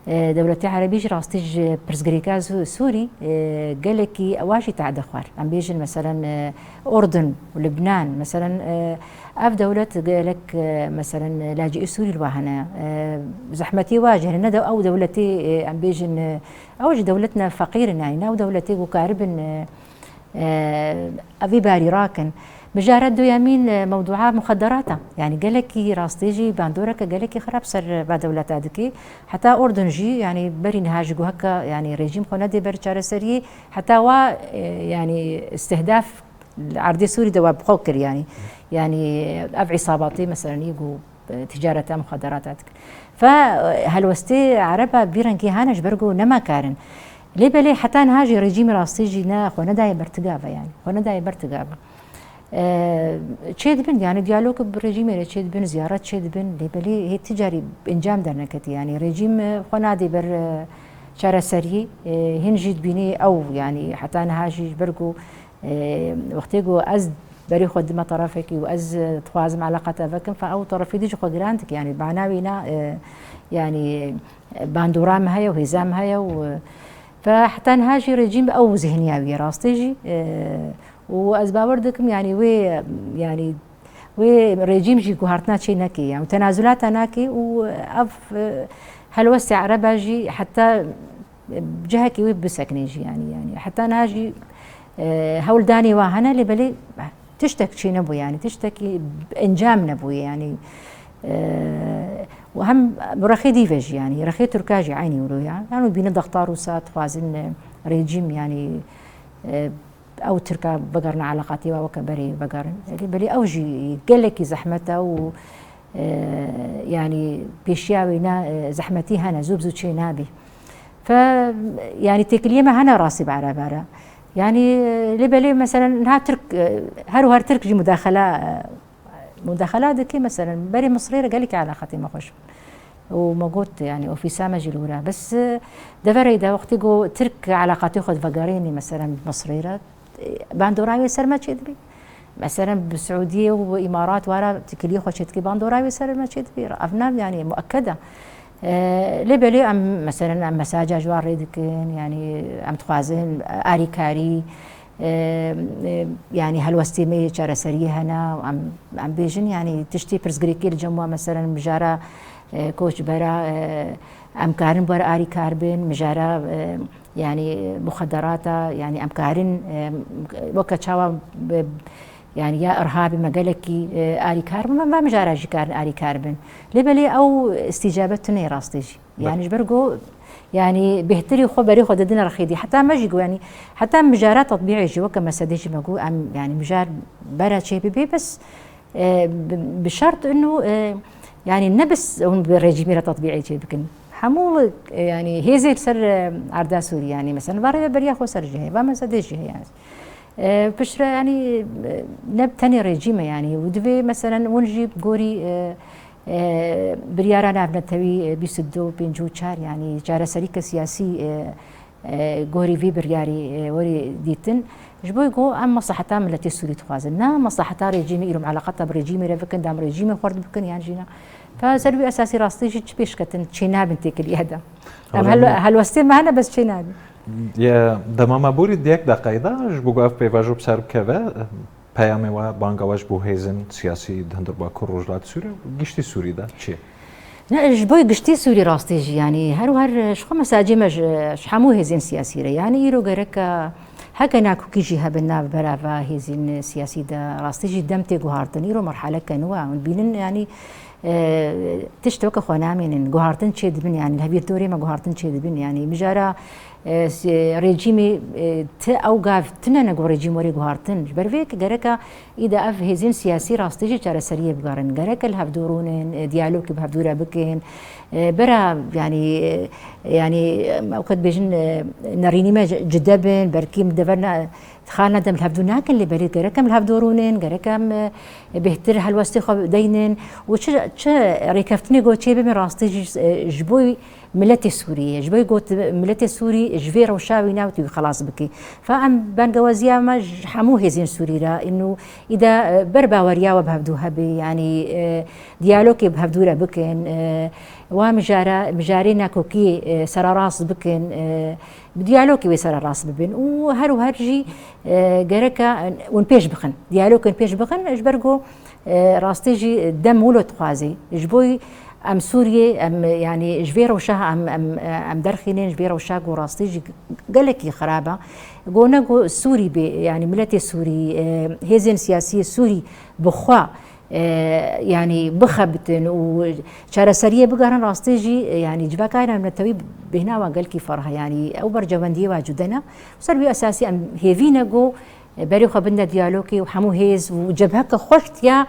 e, dewletê erebî jî rastî ji pirsgirêka Sû-, Sûrî, e, gelekî ewa jî tehde xwar. Em bêjin, meselen, e, Urdun û Libnan, meselen, e, ev dewlet gelek, e, meselen, e, lacî Sûrî li wa hene. E, zehmetî wa jî hene, ne de ew dewletê, e, em bêjin, e, ew jî dewlet ne feqîr in, yani ne ew dewletê ku karibin, e, e, evî barî rakin. Mijara duyemîn, e, mewdûa muxederata. Yani gelekî rastî jî bandoreke gelekî xirab ser va dewleta dikê. Heta Urdun jî, yani berî niha ji guheka, yani rejîm xwe nedê ber çareseriyê. Heta wa, e, yani istihdaf erdê Sûrî de wa bi xwe kir, yani. Yani ev îsabatê, meselen, î ku e, ticareta muxaderata dikin. Fe, e, helwestê ereba vî rengî hene ji ber ku nema karin. Lê belê heta niha jî rejîmê rastî jî ne xwe nedaye ber ti gava, yani. Xwe nedaye ber ti gava. E, çê dibin, yani diyalog bi rejîmê re çê dibin, ziyaret çê dibin. Lê belê hê ti carî encam derneketî, yani rejîm, e, xwe nadê ber, e, çareseriyê. E, hîn jî dibînî ew, yani heta niha jî ji ber ku E, wextê ku ez berê xwe dime terefekî û ez, e, dixwazim eleqa te vekim, fe ew terefê dî ji xwe giran dike. Yani, mana wî ne, e, yani, e, bandora me heye û hêza me heye û, e, fe heta niha jî rejîm ew zihniya wî ye, rastî jî. E, û ez bawer dikim, yani, wê, yani, wê rejîm jî guhartina çê neke, yani, tenazulata nake û ev, e, helwestê ereba jî heta cihekî wê bisekine jî, yani, yani heta niha jî, e, hewldanê wa hene, lê belê tiştek çê nebû, yani tiştekî encam nebû, yani, e, û hem bi rexê dî ve jî, yani rexê Tirka jî eynî wilo ya. Yani bîne dexta Rûsa dixwazin, e, rejîm, yani, e, ew Tirka vegerine eleqatê wa weke berê vegerin. Lê belê ew jî gelekî zehmet e û, e, yani pêşiya wê ne, e, zehmetî hene, zû bi zû çê nabî. Fe, yani têkiliyê me hene rastî bi erebe re. Yani, e, lê belê, meselen, niha Tirk, e, her û her Tirk jî mudaxela, e, mudaxela dike, meselen, berê Misrê re gelekî eleqatê me xweş bû. Û me got, yani, ofîsa me jî li wir e. Bes, e, deverê de wextê ku Tirk eleqatê xwe divegerînî, meselen, bi Misrê re, e, bandora wê ser me çêdibî. Meselen, bi Siûdiyê û Îmarat wara têkiliyê xwe çêdikî, bandora wê ser me çêdibî. Ev ne, yani, muekked e. E, lê belê em, meselen, em mesaja ji wan rê dikin, yani, em dixwazin alîkarî, e, e, yani, helwestê me yê çareseriyê hene, em, em bêjin, yani, tiştê pirsgirêkê li cem we, meselen, mijara, e, koçbera, e, em karin wer alîkar bin, mijara, e, yani, muxederata, yani, em karin, e, weke çawa bi, yani, ya irhabê me gelekî, e, alîkar bin, me, me mijara jî karin alîkar bin. Lê belê ew îstîcabe tune rastî jî. Yani ji ber ku, yani bêhtirî xwe berê xwe didine rexê dî. Heta me jî got, yani heta mijara tetbîqê jî weke mesedê jî me got, em yani mijar bera çê bibe, bes, e, bi, bi şert inu, e, yani ne bes hûn bi rejîmê re tetbîqê çê bikin. Hemû, e, yani hêzê li ser, e, erda Sûrî, yani mesela va rêveberiya xwe ser jî heye, va mesedê jî heye. E, piştre, yani, e, ne tenê rejîm e, yani, û divê, meselen, hûn jî gorî, e, e, biryara navnetewî, e, bîst û du pêncî û çar, yani, çareserîke siyasî, e, e, gorî vî biryarî, e, werî dîtin. Ji bo ku em mesleheta miletê Sûrî dixwazin. Ne mesleheta rejîmê, îro em eleqeta bi rejîmê re bikin, dem rejîmê xurt bikin yan jî ne. Fe ser wî esasî rastî jî çi pêşketin çênabin têkiliya de. Em Wala hel-, min helwestê me hene bes çênabin. Ye, dema me borî di yek deqeyê de ji bo ku ev pêvajo bi ser bikeve, peyamê we, banga we ji bo hêzên siyasî di hundir Bakur Rojhilat Sûrî û giştî Sûrî de çi ye? Ne, ji bo giştî Sûrî rastî jî, yanî her û her ji xwe mesajê me ji, ji hemû hêzên siyasî re. Yanî îro gereke heke nakokî jî hebin nav berava hêzên siyasî de, rastî jî dem tê guhartin. Îro merheleke nû e. Hûn bînin, yanî, e, tişt weke xwe namînin. Guhartin çê dibin, yanî li hevîr dorê me guhartin çê dibin. Yanî mijara, e, si-, rejîmê, e, ti ew gav tine ne ku rejîm werê guhartin. Ji ber vê gereke Îda ev hêzên siyasî rastî jî çareseriyê bigerin. Gerek li hevdû rûnin, e, diyalogê bi hevdû re bikin. E, bera, yanî, e, yanî, em, ew qet bêjin, e, nerînî me ci-, cide bin, belkî em dever ne, xal nedem li hevdû nakin, lê belê gerek em li hevdû rûnin, gerek em, e, bêhtir helwestê xwe deynin. Û çi, çi rêkeftinê ku çê bibin rastî jî, e, ji bo miletê Sûriyê, ji bo got miletê Sûrî ji vê rewşa wî newtî wî xelas bike. Fa em bengewaziya me ji hemû hêzên Sûrî re, îno îda, e, ber baweriya we bi hevdû hebe, yanî, e, diyalogê bi hevdû re bikin, e, wa mijara, mijarê nakokî, e, sererast bikin, e, bi diyalogê wê sererast bibin û her û her jî, e, gereke hûn pêş bixin, diyalogên pêş bixin, ji ber ku, e, rastî jî dem wilo dixwazî. Ji bo Em Sûriyê, em, yanî ji vê rewşa em, em, em derxînin, ji vê rewşa ku rastî jî gelekî xirab e. Ku ne ku Sûrî bê, yanî miletê Sûrî, e, hêzên siyasî Sûrî bi xwe, e, yanî bixebitin û çareseriyê bigerin, rastî jî, e, yanî civaka netewî bêhna wan gelkî ferh e. Yanî ew berjewendiyê wa cude ne. Ser wî esasî em hêvî ne ku berê xwe bidine diyalogê û hemû hêz û cebheke xweşt ya,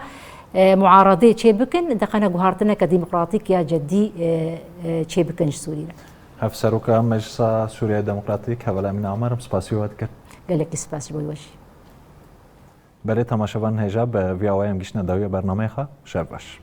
e, muaredê çê bikin, deqene guhartineke demokratîk ya cedî, e, e, çê bikin ji Sûrî re. Hevseroka Meclisa Sûriya Demokratîk, Heval Emîne Amar, em spasî we dikin. Gelekî spas ji bo we jî. Belê temaşevan hêja bi vî awayê em giştine dawiya bernameyê xwe. Şev baş.